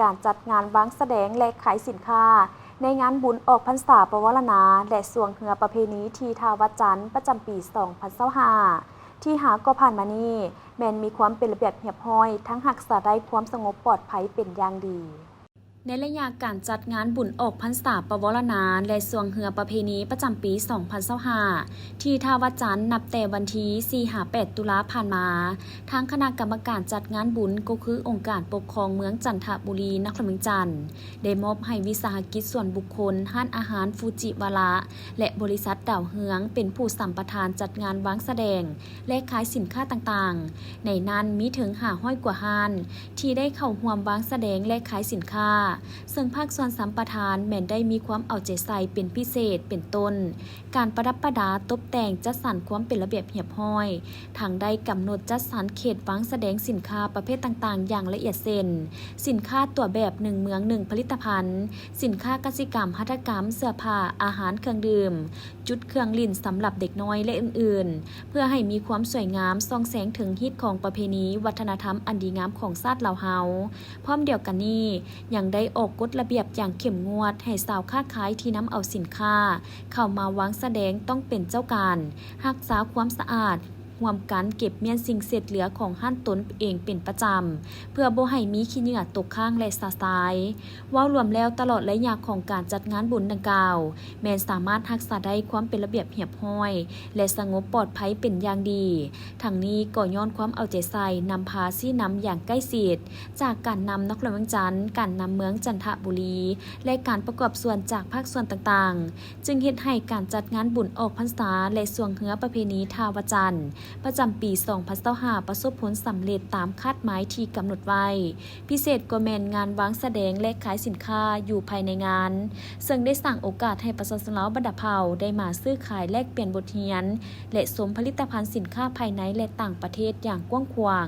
ການຈັດງານວາງສະແດງ ແລະ ຂາຍສິນຄ້າ ໃນງານບຸນອອກພັນສາປະວາລະນາ ແລະ ຊ່ວງເຮືອປະເພນີທີ່ທ່າວັດຈັນ ປະຈຳປີສອງພັນຊາວຫ້າ ທີ່ຫາກໍຜ່ານມານີ້ ແມ່ນມີຄວາມເປັນລະບຽບຮຽບຮ້ອຍ ທັງຮັກສາໄດ້ຄວາມສະຫງົບປອດໄພເປັນຢ່າງດີ. ໃນໄລຍະການຈັດງານບຸນອອກພັນສາປະວາລະນາ ແລະ ຊ່ວງເຮືອປະເພນີປະຈຳປີສອງພັນຊາວຫ້າ ທີ່ທ່າວັດຈັນ ນັບແຕ່ວັນທີສີ່ຫາແປດຕຸລາຜ່ານມາ, ທາງຄະນະກຳມະການຈັດງານບຸນ ກໍຄືອົງການປົກຄອງເມືອງຈັນທະບູລີ ນະຄອນຫຼວງວຽງຈັນ ໄດ້ມອບໃຫ້ວິສາຫະກິດສ່ວນບຸກຄົນ, ຮ້ານອາຫານຟູຈິວາລະ ແລະ ບໍລິສັດດາວເຮືອງ ເປັນຜູ້ສຳປະທານຈັດງານວາງສະແດງ ແລະ ຂາຍສິນຄ້າຕ່າງໆ, ໃນນັ້ນມີເຖິງຫ້າຮ້ອຍກວ່າຮ້ານ ທີ່ໄດ້ເຂົ້າຮ່ວມວາງສະແດງ ແລະ ຂາຍສິນຄ້າ, ເຊິ່ງພາກສ່ວນສຳປະທານແມ່ນໄດ້ມີຄວາມເອົາໃຈໃສ່ເປັນພິເສດ ເປັນຕົ້ນ ການປະດັບປະດາຕົບແຕ່ງຈັດສັນຄວາມເປັນລະບຽບຮຽບຮ້ອຍ, ທັງໄດ້ກຳນົດຈັດສັນເຂດວາງສະແດງສິນຄ້າປະເພດຕ່າງໆຢ່າງລະອຽດເຊັ່ນ ສິນຄ້າຕົວແບບໜຶ່ງເມືອງໜຶ່ງຜະລິດຕະພັນ, ສິນຄ້າກະສິກຳ, ຫັດຖະກຳ, ເສື້ອຜ້າ, ອາຫານ, ເຄື່ອງດື່ມ, ຈຸດເຄື່ອງຫຼິ້ນສຳລັບເດັກນ້ອຍ ແລະ ອື່ນໆ ເພື່ອໃຫ້ມີຄວາມສວຍງາມ ສ່ອງແສງເຖິງຮີດຄອງປະເພນີວັດທະນະທຳອັນດີງາມຂອງຊາດລາວເຮົາ. ພ້ອມດຽວກັນນີ້ ຍັງໄດ້ອອກກົດລະບຽບຢ່າງເຂັ້ມງວດ ໃຫ້ຊາວຄ້າຂາຍທີ່ນຳເອົາສິນຄ້າເຂົ້າມາວາງສະແດງຕ້ອງເປັນເຈົ້າການ, ຮັກສາຄວາມສະອາດ, ຮ່ວມກັນເກັບມ້ຽນສິ່ງເສດເຫຼືອຂອງຮ້ານຕົນເອງເປັນປະຈຳ ເພື່ອບໍ່ໃຫ້ມີຂີ້ເຫຍື້ອຕົກຄ້າງ ແລະ ຊະຊາຍ. ເວົ້າລວມແລ້ວ, ຕະຫຼອດໄລຍະຂອງການຈັດງານບຸນດັ່ງກ່າວ ແມ່ນສາມາດຮັກສາໄດ້ຄວາມເປັນລະບຽບຮຽບຮ້ອຍ ແລະ ສະຫງົບປອດໄພເປັນຢ່າງດີ. ທັງນີ້ກໍຍ້ອນຄວາມເອົາໃຈໃສ່ນຳພາຊີ້ນຳຢ່າງໃກ້ຊິດ ຈາກການນຳນະຄອນຫຼວງວຽງຈັນ, ການນຳເມືອງຈັນທະບູລີ ແລະ ການປະກອບສ່ວນຈາກພາກສ່ວນຕ່າງໆ ຈຶ່ງເຮັດໃຫ້ການຈັດງານບຸນອອກພັນສາ ແລະ ຊ່ວງເຮືອປະເພນີທ່າວັດຈັນ ປະຈຳປີສອງພັນຊາວຫ້າ ປະສົບຜົນສຳເລັດຕາມຄາດໝາຍທີ່ກຳນົດໄວ້. ພິເສດກໍແມ່ນງານວາງສະແດງ ແລະ ຂາຍສິນຄ້າຢູ່ພາຍໃນງານ, ເຊິ່ງໄດ້ສ້າງໂອກາດໃຫ້ປະຊາຊົນລາວບັນດາເຜົ່າໄດ້ມາຊື້ຂາຍແລກປ່ຽນບົດຮຽນ ແລະ ຊົມຜະລິດຕະພັນສິນຄ້າພາຍໃນ ແລະ ຕ່າງປະເທດຢ່າງກວ້າງຂວາງ.